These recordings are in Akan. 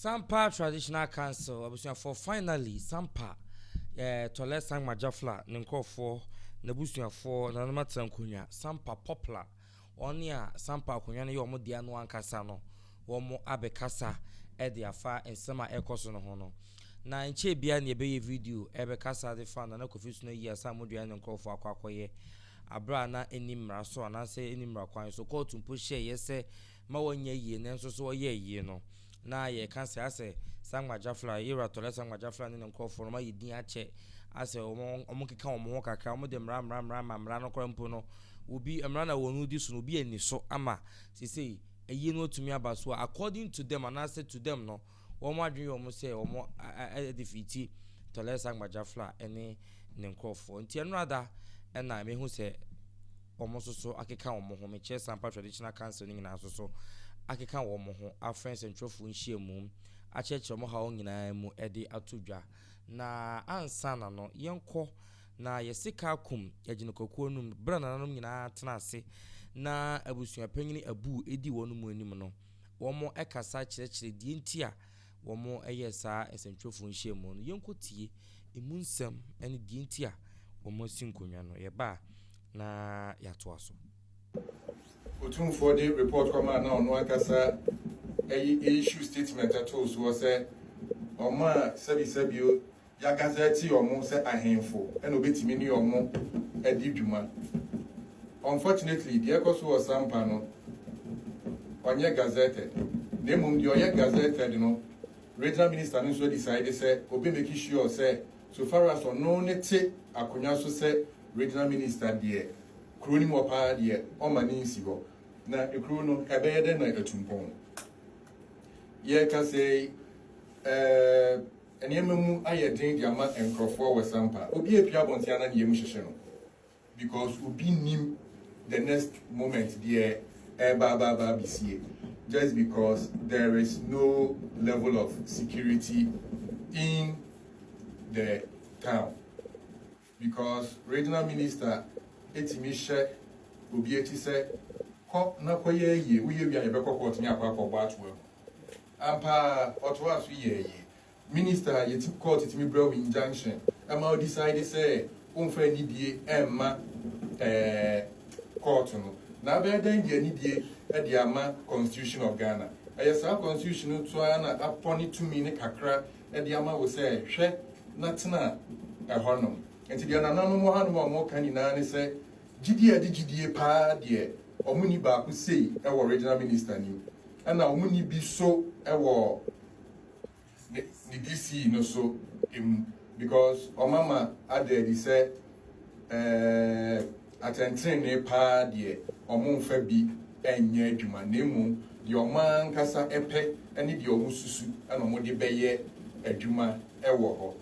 Sampa Traditional Council abusuafoɔ, finally Sampa Tɔlɛ Sangma Jafla ne nkurɔfoɔ, n'abusuafoɔ, nananom atena nkonnwa. Sampa Popular, wɔn a Sampa akonnwa no yɛ wɔn dea no ankasa no, wɔn abɛkasa de afa nsɛm a ɛrekɔ so no ho no. Na nkyɛɛ biara na yɛbɛyɛ video ɛrebɛkasa de fa Nana Kofi Suna yi a Samodua ne nkurɔfoɔ akɔ akɔyɛ aberɛ a na ɛnni mmara so anaasɛ ɛnni mmara kwan so. Kɔɔto mpo hyɛeɛ sɛ ma wɔnyɛ yie, nanso so wɔyɛɛ yie no, na yɛka sɛ asɛ Sangma Jafla, Yewura Tɔlɛ Sangma Jafla ne ne nkurɔfoɔ no wɔayɛ din akyɛ, asɛ wɔn wɔn keka wɔn ho kakra, wɔn de mmara mmara mmara ma mmara no koraa mpo no, obi mmara na wɔn di so no, obi ani so ama sesei ayie no atumi aba so a, according to them anaasɛ to them no, wɔn adwene yɛ wɔn sɛ wɔn ɛde Tɔlɛ Sangma Jafla ne ne nkurɔfoɔ. Nti ɛno ada ɛna mehu sɛ wɔn nso so akeka wɔn ho, mekyerɛ Sampa Traditional Council no nyinaa nso so akeka wɔn ho afrɛ nsɛntwerɛfoɔ nhyiamu akyerɛkyerɛ wɔn haw nyinaa mu de ato dwa. Na ansa na no, yɛnkɔ na yɛse kaa kum agyinakwakuo no mu berɛ a nananom nyinaa tena ase na abusuapanyin Abu di wɔn mu anim no, wɔn kasa kyerɛkyerɛ deɛ nti a wɔn yɛ saa nsɛntwerɛfoɔ nhyiamu no. Yɛnkɔ tie emu nsɛm ne deɛ nti a wɔn asi nkonnwa no. Yɛba a na yɛatoa so. Otumfoɔ de report kɔmaa na ɔno ankasa ɛyi issue statement ɛtoo soɔ sɛ ɔmo a sɛbisɛbio yɛagazette ɔmo sɛ ahemfo ɛna obetumi ne ɔmo adi dwuma. Unfortunately, deɛ ɛkɔ so wɔ Sampa no, ɔnyɛ gazetted, na mmom deɛ ɔyɛ gazetted no, regional minister no nso decide sɛ obi make sure sɛ so far as ɔno ne te akonnwa so sɛ regional minister deɛ, kuro no mu hɔ paa deɛ, ɔma ne nsi hɔ. Na ekuro no ɛbɛyɛ dɛ na atu mpɔn. Yɛka sɛ nneɛma mu ayɛ den de ama nkurɔfoɔ wɔ Sampa. Obi apia abɔnten ana ne yam hyehyɛ no because obi nim the next moment deɛ ɛreba aba aba abesie, just because there is no level of security in the town, because regional minister etimi hyɛ obi akyi sɛ kɔ na kɔyɛ ayie, woyɛ wie a yɛbɛkɔ court ne akɔ akɔbɔ ato agu. Ampa, ɔtoa so yɛ ayie. Minister yɛti court timi brɛ wo injunction ɛma o decide sɛ womfa anidie ɛmma court no, na abɛyɛ dɛn de anidie ɛde ama Constitution of Ghana? Ɛyɛ saa constitution no to ara na apɔ ne tumi ne kakra ɛde ama wo sɛ hwɛ na tena ɛhɔnom. Nti deɛ nananom wɔ hanom a wɔka nyinaa ne sɛ gyidie a ɛde gyidie paa deɛ, ɔmo ni baako sei ɛwɔ regional minister nim, ɛna ɔmo ni bi so ɛwɔ ne DC no so emu, because ɔmama ada adi sɛ atɛntenenee paa deɛ, ɔmo nfa bi ɛnyɛ adwuma, na emu deɛ ɔmo ankasa ɛpɛ ɛne deɛ ɔmo susu ɛna ɔmo de bɛyɛ adwuma ɛwɔ hɔ.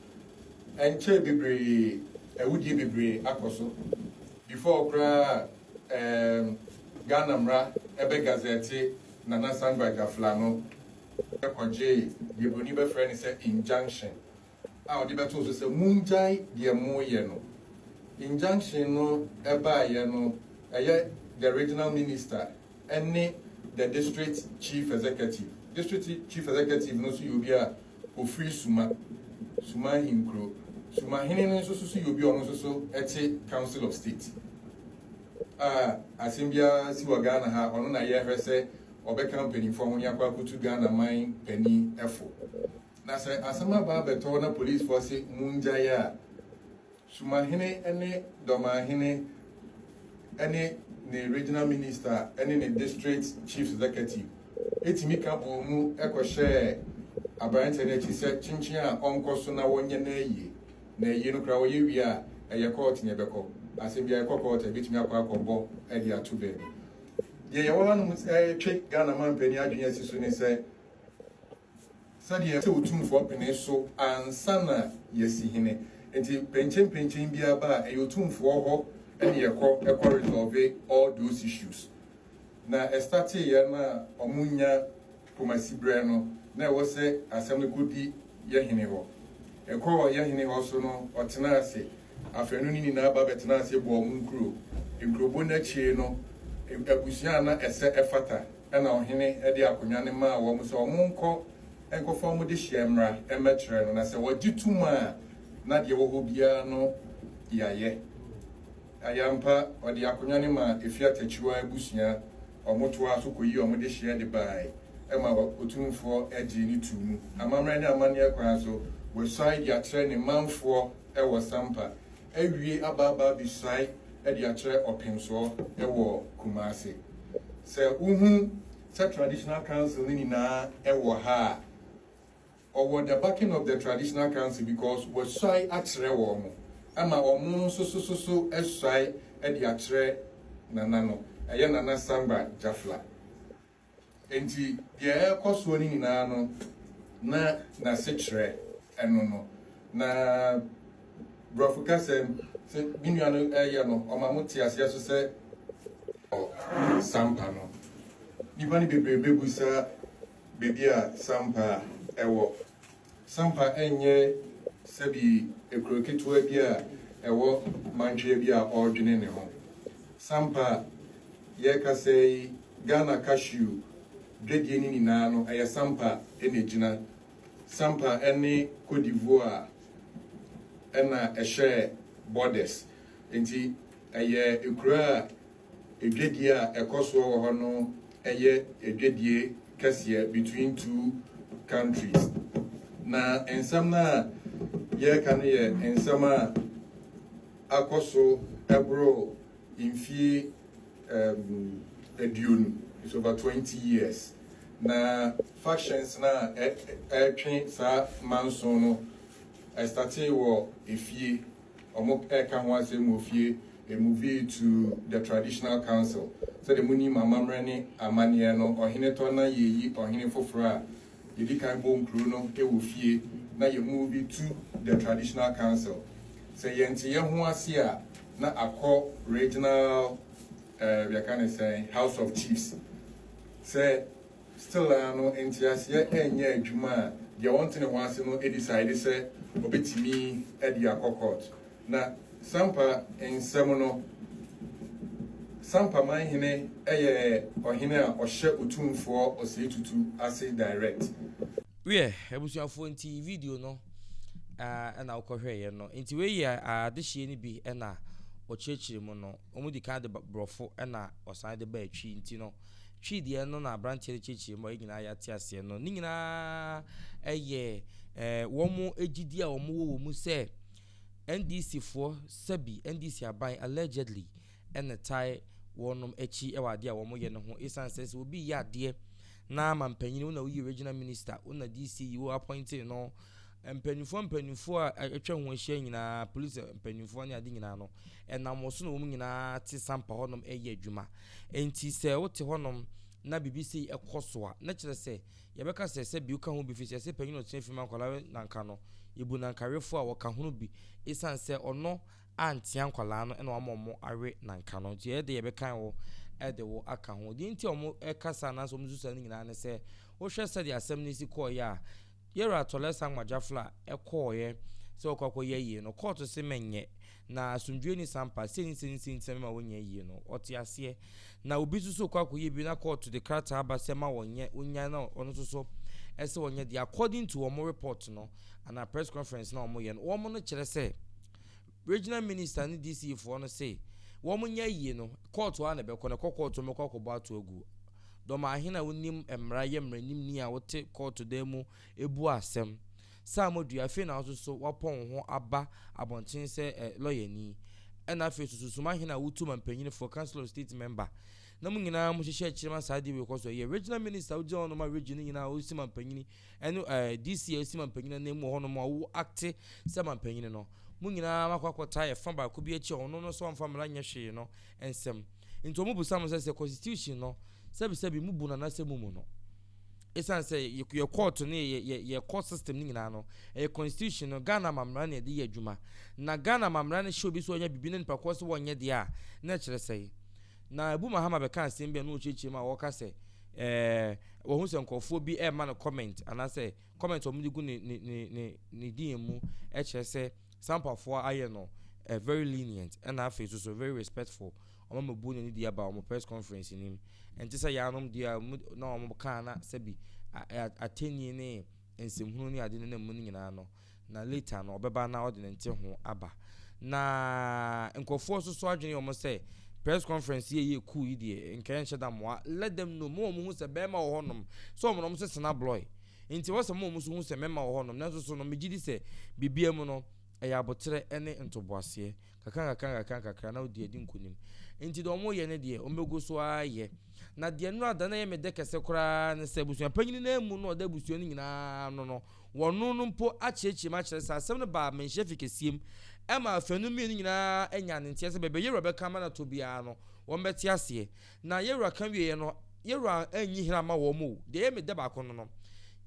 Ɛnkyɛn bebree, ɛwudie bebree akɔ so before koraa Ghana mmara ɛbɛ gazette Nana Sangba Jafla no, ɛkɔgye deɛ buroni bɛfrɛ no sɛ injunction a ɔde bɛto so sɛ mungyae deɛ moyɛ no. Injunction no ɛbaeɛ no, ɛyɛ the regional minister ɛne the district chief executive. District chief executive no nso yɛ obi a ofiri Suma Ahenkuro. Sumahene no nso so yɛ obi a ɔno nso so ɛte Council of State a asɛm biara si wɔ Ghana ha, ɔno na yɛhwɛ sɛ ɔbɛka mpanimfoɔ ho ne akɔ akɔtu Ghana man panin ɛfo. Na sɛ asɛm aba abɛtɔ na policefoɔ se mungyae a, Sumahene ne Dɔmahene ne ne regional minister ne ne district chief executive etumi ka bɔ mu ɛkɔhyɛ aberanteɛ no akyi sɛ kyenkyen a ɔnkɔ so na wɔnyɛ no ayie. Na ayie no koraa wɔyɛ wie a, ɛyɛ court ne ɛbɛkɔ. Asɛm biara ɛkɔ court a, ebɛtumi akɔ akɔbɔ ɛde ato baabi. Deɛ yɛwɔ hanom ɛretwe Ghana man panin adwene asi so ne sɛ sɛdeɛ sɛ Otumfoɔ pene so ansa na yɛsi hene, nti pɛnkyɛn biara ba a, ɛyɛ Otumfoɔ hɔ ɛne yɛkɔ ɛkɔ resolve all those issues. Na ɛstarteeɛ no a ɔmo nya pomasi berɛ no, na ɛwɔ sɛ asɛm no kɔdi yɛ hene hɔ. Ɛkɔɔ yɛ hene hɔ so no, ɔtena ase afɛnu no nyinaa ba bɛtena ase bɔ ɔmo nkuro. Nkurobɔ n'akyire no, abusua a na ɛsɛ ɛfata ɛna ɔhene ɛde akonnwa no maa wɔn sɛ ɔmo nkɔ. nkɔfa wɔn dehyeɛ mmra mmɛkyerɛ no, na sɛ wɔgye tom a, na deɛ ɛwɔ hɔ biara no yɛayɛ. Ayɛ ampa, ɔde akonnwa no maa Efia Takyiwaa abusua. Wɔtoaa so kɔyii wɔn dehyeɛ de baeɛ ma Otumfoɔ gyee no too mu. Amammerɛ ne amanneɛ kwan so, wasuae de akyerɛ ne manfoɔ wɔ Sampa, awie aba aba abɛsuae de akyerɛ Ɔpemsoɔ wɔ Kumase. Sɛ wohu sɛ Traditional Council no nyinaa wɔ ha a, ɔwɔ the backing of the Traditional Council because wasuae akyerɛ wɔn ama wɔn nso so so so asuae de akyerɛ Nana no, ɛyɛ Nana Samba Jafla. Enti deɛ ɛrekɔ soɔ no nyinaa no, na n'asekyerɛ ɛno no. Na Borɔfo kasa mu, sɛ me nua no reyɛ no, ɔma mo te aseɛ so sɛ Sampa no. Nnipa no bebree bɛbusa baabi a Sampa wɔ. Sampa nyɛ sɛbi ekuro ketewa bi a ɛwɔ mantwea bi a ɔredwene ne ho. Sampa yɛrekasa yi, Ghana cashew dwadie no nyinaa no, ɛyɛ Sampa na ɛgyina. Sampa ne Cote d'Ivoire na ɛhyɛ borders. Nti ɛyɛ ekuro a edwadie a ɛkɔ soɔ wɔ hɔ no yɛ edwadie kɛseɛ between two countries. Na nsɛm no a yɛreka no yɛ nsɛm a akɔ so ɛboro mfie 20, it's over 20 years. Na factions na ɛretwe saa manso no, ɛstartee wɔ efie, ɔmo ɛka ho asɛm wɔ fie, emove to the Traditional Council. Sɛdeɛ mo nim amammerɛ ne amanneɛ no, ɔhene tɔ na yɛyi ɔhene foforɔ a, yɛdi kan bɔ nkuro no wɔ fie na yɛ move to the Traditional Council. Sɛ yɛnte yɛn ho ase a, na akɔ regional yɛka ne sɛn, House of Chiefs. Sɛ still a no nteaseɛ ɛnyɛ adwuma a, deɛ wɔnte ne ho ase no decide sɛ ɔbɛtumi de akɔ court. Na Sampa nsɛm no, Sampa manhene yɛ ɔhene a ɔhyɛ Otumfoɔ Osei Tutu ase direct. Wiɛ, abusuafoɔ, nti video no ɛna wokɔhwɛeɛ no. Nti wei yɛ adehyeɛ no bi ɛna ɔkyerɛkyerɛ mu no. Wɔn di kan de Borɔfo ɛna ɔsan de ba Twi. Nti no, Twi deɛ no na aberanteɛ no kyerɛkyerɛ mu a yɛn nyinaa yɛate aseɛ no. Ne nyinaa ɛyɛ wɔn gyidie a wɔn wɔ wɔ mu sɛ NDC foɔ, sɛbi NDC aban allegedly ɛna tae wɔnom akyi ɛwɔ adeɛ a wɔn yɛ no ho. Ɛsiane sɛ obi yɛ adeɛ na ama mpanyin, wo na woyi regional minister, wo na DC yi wo appointee no, mpanimfoɔ a atwa ho ahyia nyinaa, police mpanimfoɔ ne ade nyinaa no, ɛnam wɔ so na wɔn nyinaa te Sampa hɔnom ɛyɛ adwuma. Nti sɛ wote hɔnom na biribi sei ɛkɔ so a, na kyerɛ sɛ yɛbɛka sɛ bi woka ho bi fi sɛ panyin a ɔtena fi ma nkwadaa nanka no, yɛbu nankawefoɔ a wɔka ho bi, ɛsiane sɛ ɔno antea nkwadaa no ɛna wama ɔmo awe nanka no. Nti ɛyɛ de yɛbɛkan wo ɛde wo aka ho deɛ. Nti a ɔmo ɛkasa anaasɛ ɔmo susa no nyinaa ne sɛ, wohwɛ sɛdeɛ asɛm no si kɔɔyɛ a, yɛwura Tɔlɛ Sangma Jafla ɛkɔɔyɛ sɛ ɔkɔ akɔyɛ yie no, kɔɔto se mɛnyɛ na asomdwe ni Sampa sei ne sei ne sei, nti na mɛma wɔnyɛ yie no. Ɔte aseɛ na obi nso so kɔ akɔyɛ bi na kɔɔto de krataa aba sɛ ma wɔnyɛ, wonya na ɔno nso so ɛsɛ wɔnyɛ deɛ. According to wɔn report no anaa press conference na wɔn yɛ no, wɔn no kyerɛ sɛ regional minister ne DC foɔ no se wɔn nyɛ yie no, kɔɔto a na ɛbɛkɔ na ɛkɔ kɔɔto, mɛkɔ akɔbɔ ato agu. Dɔm ahene a wonim mmara yɛ mmaranimni a wote kɔɔto dan mu ebu asɛm saa modua, afei na nso so wapɔn ho aba abɔnten sɛ lɔyani, ɛna afei so susuma ahene a wotu ma mpanyinfoɔ, Council of State member, na mo nyinaa mo hyehyɛ akyire ma saa adeɛ wei kɔ so. Yɛ regional minister wogyina hɔ nom a region no nyinaa wosi ma mpanyini, ɛne DC a osi ma mpanyin anan mu wɔ hɔnom a wo acte sɛ ma mpanyin no, mo nyinaa makɔ akɔtaa ɛfa baako bi akyi a ɔno no sɛ ɔmfa mmara nyɛ hwee no nsɛm. Nti wɔn busa mo sɛ constitution no, sɛbisɛbi, mu bu no anaasɛ mu mu no, ɛsiane sɛ yɛ court ne yɛ court system no nyinaa no, ɛyɛ constitution no, Ghana amammerɛ na yɛde yɛ adwuma, na Ghana amammerɛ no hyɛ obi so ɔnyɛ biribi na nipa kɔ sɛ wɔnyɛ deɛ a, na ɛkyerɛ sɛ na Ebu Mahama bɛka asɛm bi a na ɔkyerɛkyerɛ mu a wɔka sɛ wɔn sɛ nkurɔfoɔ bi ɛrema no comment anaasɛ comment a wɔde gu ne DM mu, ɛkyerɛ sɛ Sampafoɔ ayɛ no very lenient, ɛna afei nso so very respectful. Wɔn ama bu n'ani di aba wɔn press conference nim. Ɛnte sɛ yaanom deɛ a na wɔn kaa na sɛbi atɛnie ne nsɛmhunu ne ade nenam mu no nyinaa no, na later no ɔbɛba na ɔde ne nte ho aba. Na nkurɔfoɔ nso so adwene yɛ wɔn sɛ press conference yi a ɛyɛ cool yi deɛ nka ɛnhyɛ da mmoa. Let them know, mo wɔn hu sɛ bɛrima wɔ hɔnom, sɛ wɔn na wɔn sɛ sena blɔe. Nti ɛwɔ sɛ mo wɔn nso hu sɛ mmarima wɔ hɔnom. Nanso so no megye di sɛ biribiara mu no ɛyɛ aboterɛ ne ntoboaseɛ. Kakra nkakra nkakra nkakra na wodi adi nkonim. Nti deɛ wɔyɛ no deɛ wɔbɛgu so ara yɛ. Na deɛ nnora da na ɛyɛ me dɛ kɛse koraa ne sɛ abusua panyin no ara mu no a ɔda abusua no nyinaa ano no, wɔno no mpo akyerɛkyerɛ mu akyerɛ sɛ asɛm no baa Manhyia fi kɛseɛ mu ɛma afanu mmienu nyinaa nyaa ne nteɛ sɛ baabi a Yawura bɛka ama no atɔ biara no wɔbɛte aseɛ. Na Yawura ka wieɛ no, Yawura anyi hene amma wɔn o. Deɛ ɛyɛ me dɛ baako no no,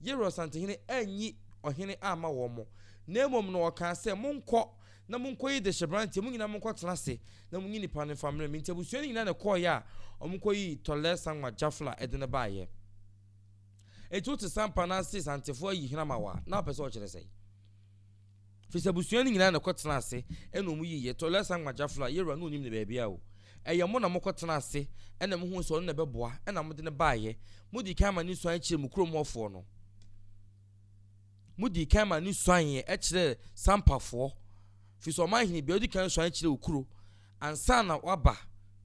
Yawura Ɔsantehene anyi ɔhene amma wɔn, na mmom no ɔkaa sɛ, Monkɔ na monkɔyi dehyeberanteɛ, mo nyinaa monkɔtena ase na monyi nipa no mfa mmerɛ me. Nti abusua no nyinaa na ɛkɔeɛ a wɔkɔyii Tɔlɛ Sangma Jafla de no baeɛ. Enti wote Sampa no ase Santefoɔ ayi hene ama wo a, na wopɛ sɛ ɔkyerɛ sɛn? Firi sɛ abusua no nyinaa na ɛkɔtena ase ɛna wɔn yiiɛ. Tɔlɛ Sangma Jafla, yɛwura no onim no baabi a o. Ɛyɛ mo na mokɔtena ase ɛna mohuu sɛ ɔno na ɛbɛboa ɛna mode no baeɛ. Modii kan ma no suan kyerɛɛ mo kurom hɔfoɔ no. Modii kan ma no suaeɛ kyerɛɛ Sampafoɔ, firi sɛ ɔman hene biara ɔdi kan suan kyerɛ wo kuro ansa na waba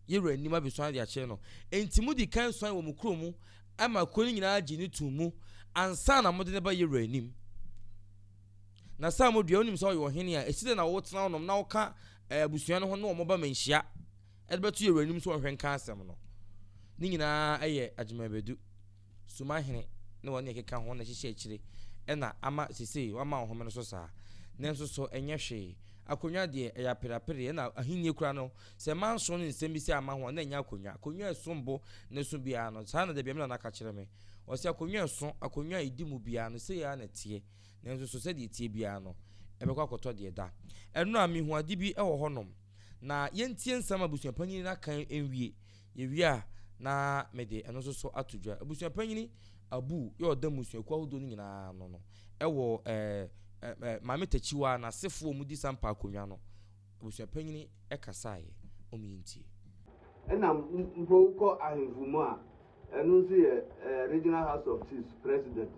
yɛwura anim abɛsuan de akyerɛ no. Enti modii kan suan wɔ mo kuro mu ma kuro no nyinaa gyee no too mu ansa na mode no ba yɛwura anim. Na saa mo dua wonim sɛ ɔyɛ ɔhene a, ɛsi dɛn na wotena hɔnom na woka abusua no ho ne wɔn ba manhyia de bɛto yɛwura anim sɛ ɔnhwɛ nka asɛm no? Ne nyinaa yɛ agyemabadu. Sumahene ne wɔn a ɛkeka ho na ɛhyehyɛ akyire na ama seesei wɔama ɔhome no so saa. Nanso so ɛnyɛ hwee? Akonnwa deɛ, ɛyɛ apereapereɛ, ɛna ahennie koraa no, sɛ manso ne nsɛm bi sɛ ama ho a, na ɛnyɛ akonnwa. Akonnwa a ɛsom bo na ɛso biara no, saa na da biara me nana ka kyerɛ me. Ɔse akonnwa a ɛso, akonnwa a ɛdi mu biara no, sei ara na ɛteɛ. Nanso so sɛdeɛ ɛteɛ biara no, ɛbɛkɔ akɔtɔ deɛ ɛda. Ɛno a, mehu ade bi wɔ hɔnom. Na yɛntie nsɛm a abusuapanyin no aka nwie. Yɛwie a, na mede ɛno nso so ato dwa. Abusuapanyin Abu yɛ ɔda mmusuakuo ahodoɔ no nyinaa ano no wɔ ɛɛ ɛɛ Maame Takyiwa n'asefoɔ a wɔdi Sampa akonnwa no. Abusuapanyin kasaeɛ. Wɔn yɛntie. Ɛna mpo wokɔ ahemfo mu a, ɛno nso yɛ Regional House of Chiefs President,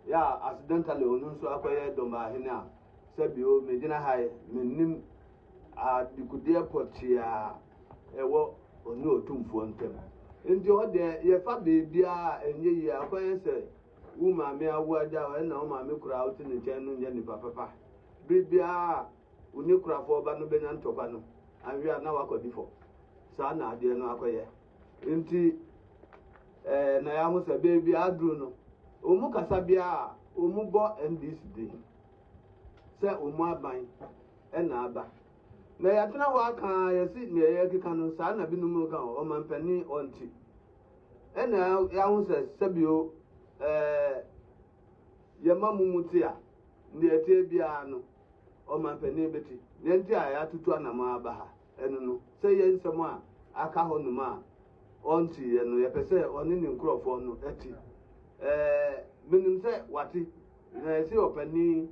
yɛ a accidentally ɔno nso akɔyɛ Dɔmbaahene a, sɛbio megyina ha yi, mennim adekodeɛ pɔtee a ɛwɔ ɔne Otumfoɔ ntam. Nti hɔ deɛ yɛfa baabiara a ɛnyɛ yie, akɔyɛ sɛ wo maame awo agya wo ɛna wo maame koraa wote ne nkyɛn no nyɛ nipa papa. Bere biara a wo ne kurafoɔ ba no bɛnya ntɔkwa no, anhwɛ a na wakɔdi fɔ. Saa na adeɛ no akɔyɛ. Nti ɛɛ na yɛaho sɛ baabi a aduru no, wɔn kasa biara a wɔbɔ NDC din sɛ wɔn aban na aba. Na yɛatena hɔ aka ara, yɛse nea yɛrekeka no, saa na binom reka o, ɔmanpanin ɔnte. Ɛna yɛaho sɛ sɛbio ɛɛ yɛma mo mu te a, nea ɛteɛ biara no, ɔmanpanin bɛte. Nea nti a yɛatutu anamɔn aba ha, ɛno no, sɛ yɛ nsɛm a aka hɔnom a ɔnteeɛ no, yɛpɛ sɛ ɔne ne nkurɔfoɔ no te. Ɛɛ menim sɛ wate, na yɛse ɔpanin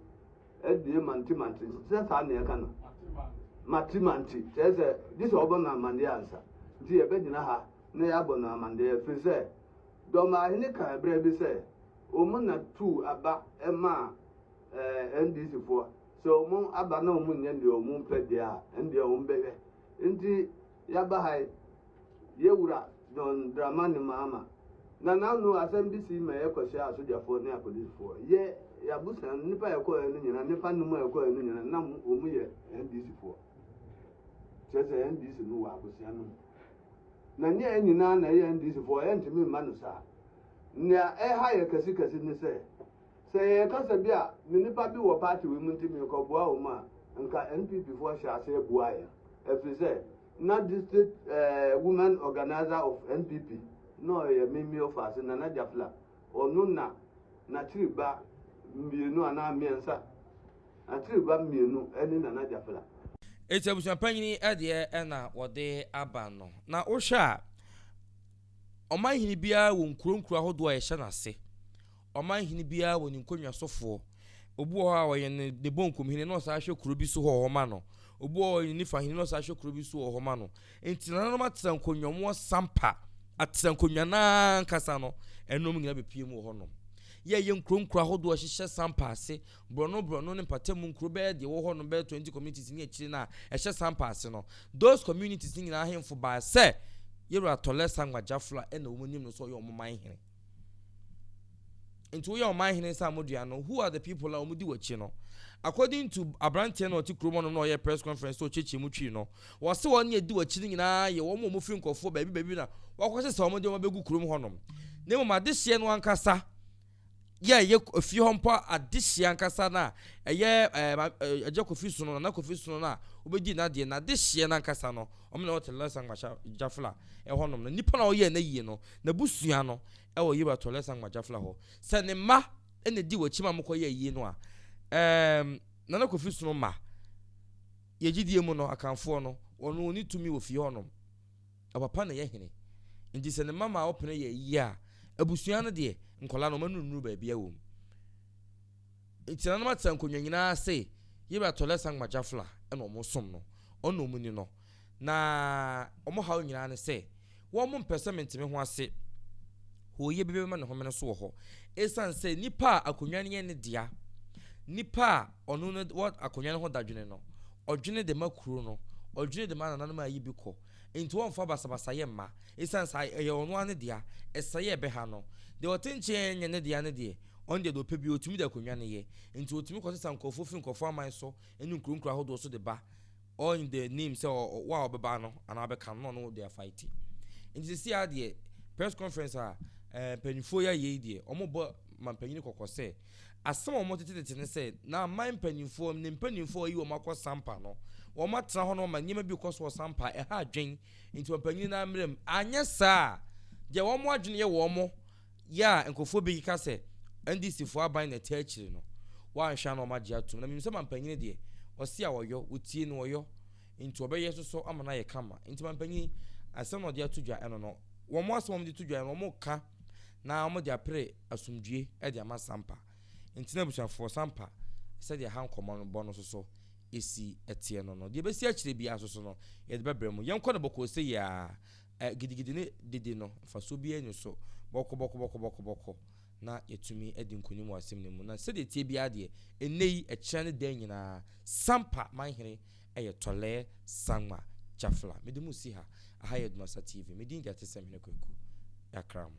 Abue mante mante sɛ saa na yɛka no mate mante kyerɛ sɛ gye sɛ ɔbɔ no amanneɛ ansa nti yɛbɛgyina ha na yɛabɔ no amanneɛ ɛfiri sɛ Dɔmahene kaa berɛ bi sɛ wɔn na tuu aba maa eh, NDC foɔ sɛ wɔn aba na wɔn nyɛ deɛ wɔn pɛ deɛ a ɛndeɛ wɔn bɛhwɛ nti yɛaba ha yi Yɛ wura John Dramani Mahama, na n'ano asɛm bi sii ma yɛkɔhyiaa asogyafoɔ ne apolisifoɔ. Yɛ y'abusua no, nnipa a yɛkɔeɛ no nyinaa, nnipa num a yɛkɔeɛ no nyinaa, na wɔn yɛ NDC foɔ. Kyerɛ sɛ NDC no wɔ abusua no mu. Na nyɛ yɛn nyinaa na ɛyɛ NDC foɔ, yɛntumi mma no saa. Nea ɛha yɛ kɛse kɛse ne sɛ, Sɛ yɛka sɛ bi a me nipa bi wɔ party wei mu nti merekɔboa wɔn a, nka NPP foɔ hyɛ aseɛ boa yɛn. Ɛfiri sɛ, na district eh, women organizer of NPP na ɔyɛ Mimi Ofaase, Nana Jafla. Ɔno na n'akyiri ba mmienu anaa mmiɛnsa, n'akyiri ba mmienu ne Nana Jafla. Enti abusuapanyin deɛ na wɔde aba no. Na wohwɛ a, ɔmanhene biara wɔ nkuro nkuro ahodoɔ a yɛhyɛ n'ase. Ɔmanhene biara wɔ ne nkonnwa sofoɔ. Obi wɔ hɔ a ɔyɛ ne ne bonkumhene na ɔsan hwɛ kuro bi so wɔ hɔ ma no. Obi wɔ hɔ a ɔyɛ ne nifahene na ɔsan hwɛ kuro bi so wɔ hɔ ma no. Enti nananom atena nkonnwa mu wɔ sampa, atena nkonnwa no ara ankasa no, ɛnom nyinaa bɛpue mu wɔ hɔnom. Yɛyɛ nkuro nkuro ahodoɔ hyehyɛ Sampa ase, borɔno borɔno ne mpatamu nkuro bɛyɛ deɛ ɛwɔ hɔ no bɛyɛ 20 communities ne akyire no a ɛhyɛ Sampa ase no. Those communities no nyinaa ahemfo baa sɛ Yɛwura Tɔlɛ Sangma Jafla ɛna wɔn nim no sɛ ɔyɛ wɔn man hene. Nti woyɛ ɔman hene sɛ amodua no, who are the people a wɔn di w'akyi no? According to aberanteɛ na ɔte kurom hɔnom na ɔyɛ press conference sɛ ɔkyerɛkyerɛ mu twi no, wɔse wɔn ne adi w'akyi no nyinaa yɛ wɔn a wɔfiri nkurɔfoɔ baabi baabi na wɔakɔhyɛ sɛ wɔn de wɔn abɛgu kurom hɔnom. Na mmom adehyeɛ no ankasa yɛ ɛyɛ fie hɔ mpo adehyeɛ ankasa no a ɛyɛ ɛɛ Agya Kofi Sono, Nana Kofi Sono no a wobɛdi n'adeɛ no, adehyeɛ no ankasa no, wɔn na ɛwɔ Tɛlɛsa Gyafla ɛhɔnom no. Nipa na ɔyɛɛ n'ayie no, n'abusua no ɛwɔ Yewura Tɔlɛsa Gyafla hɔ. Sɛ ne mma na ɛdi w'akyi ma mokɔyɛ ayie no a, ɛɛm Nana Kofi Sono mma, yɛ gyidie mu no, Akanfoɔ no, wɔn wɔnni tumi wɔ fie hɔnom. Ɔpapa na ɛyɛ hene. Nti sɛ ne mma ma wɔpene yɛ ayie a, abusua no deɛ, nkwadaa no, wɔn ani nnuru baabi a wɔ mu. Nti nananom atena nkonnwa nyinaa se Yewura Tɔlɛsa Ngmagyafla na wɔn som no, ɔno na wɔn ni no. Na wɔn haw nyinaa ne sɛ, wɔn mpɛ sɛ mente me ho ase. Hooyɛ bi bɛma ne homene so wɔ hɔ. Esiane sɛ nipa a akonnwa no yɛ ne dea, nipa a ɔno no wɔ akonnwa no ho dadwene no, ɔdwene de ma kuro no, ɔdwene de ma nananom a ayi bi kɔ. Enti wɔmfa basabasayɛ mma. Esiane sɛ ɛyɛ ɔno ara ne dea, ɛsɛe a ɛbɛha no. Deɛ ɔte nkyɛn a ɛnyɛ ne dea no deɛ, ɔno deɛ deɛ ɔpɛ biara ɔtumi de akonnwa no yɛ. Enti ɔtumi kɔsesa nkurɔfoɔ firi nkurɔfoɔ aman so ne nkuro nkuro ahodoɔ so de ba. All in the name sɛ wo a ɔbɛba no anaa ɔbɛka no na ɔno de afight. Nti seesei ara deɛ press conference a eh, mpanyinfoɔ yi ayɛ yi deɛ wɔbɔ mampanyini kɔkɔ sɛ asɛm a wɔtetetete ne sɛ na aman mpanyinfoɔ ne mpanyinfoɔ a wɔyi wɔn akɔ Sampa no wɔn atena hɔ no ma nneɛma bi kɔ so wɔ Sampa ɛha adwen nti mampanyini no ammerɛ mu anyɛ saa deɛ wɔn adwene yɛ wɔn yɛ a nkurɔfoɔ bi keka sɛ NDC foɔ aban na ɛte akyire no, wɔanhwɛ a na wɔagye atom. Na menim sɛ mampanyini deɛ, ɔse a ɔyɔ, wɔtie no ɔyɔ, nti ɔbɛyɛ soso ama no ayɛ kama. Nti mampanyini, asɛm na ɔde ato dwa ɛno no, wɔn asɛm a wɔde to dwa no, wɔka na wɔde apere asomdwie de ama Sampa. Nti na abusuafoɔ, Sampa, sɛdeɛ ha nkɔmmɔ no bɔ no soso ɛsi ɛteɛ no no, deɛ ɛbɛsi akyire biara soso no, yɛde bɛbrɛ mo. Yɛnkɔ no bɔkɔɔ sei ara. Ɛ, gidigidi ne dede no, mfasoɔ biara nni so. Bɔkɔ, bɔkɔ, bɔkɔ, bɔkɔ, bɔkɔ, na yɛatumi adi nkonim wɔ asɛm no mu. Na sɛdeɛ ɛteɛ biara deɛ, ɛnnɛ yi, ɛkyena ne daa nyinaa, Sampa manhene yɛ Tɔlɛɛ Sangma Jafla. Mede mo resi ha. Aha yɛ Adumasa TV. Me din de Atesɛm Hene Kwaku. Yɛakra mo.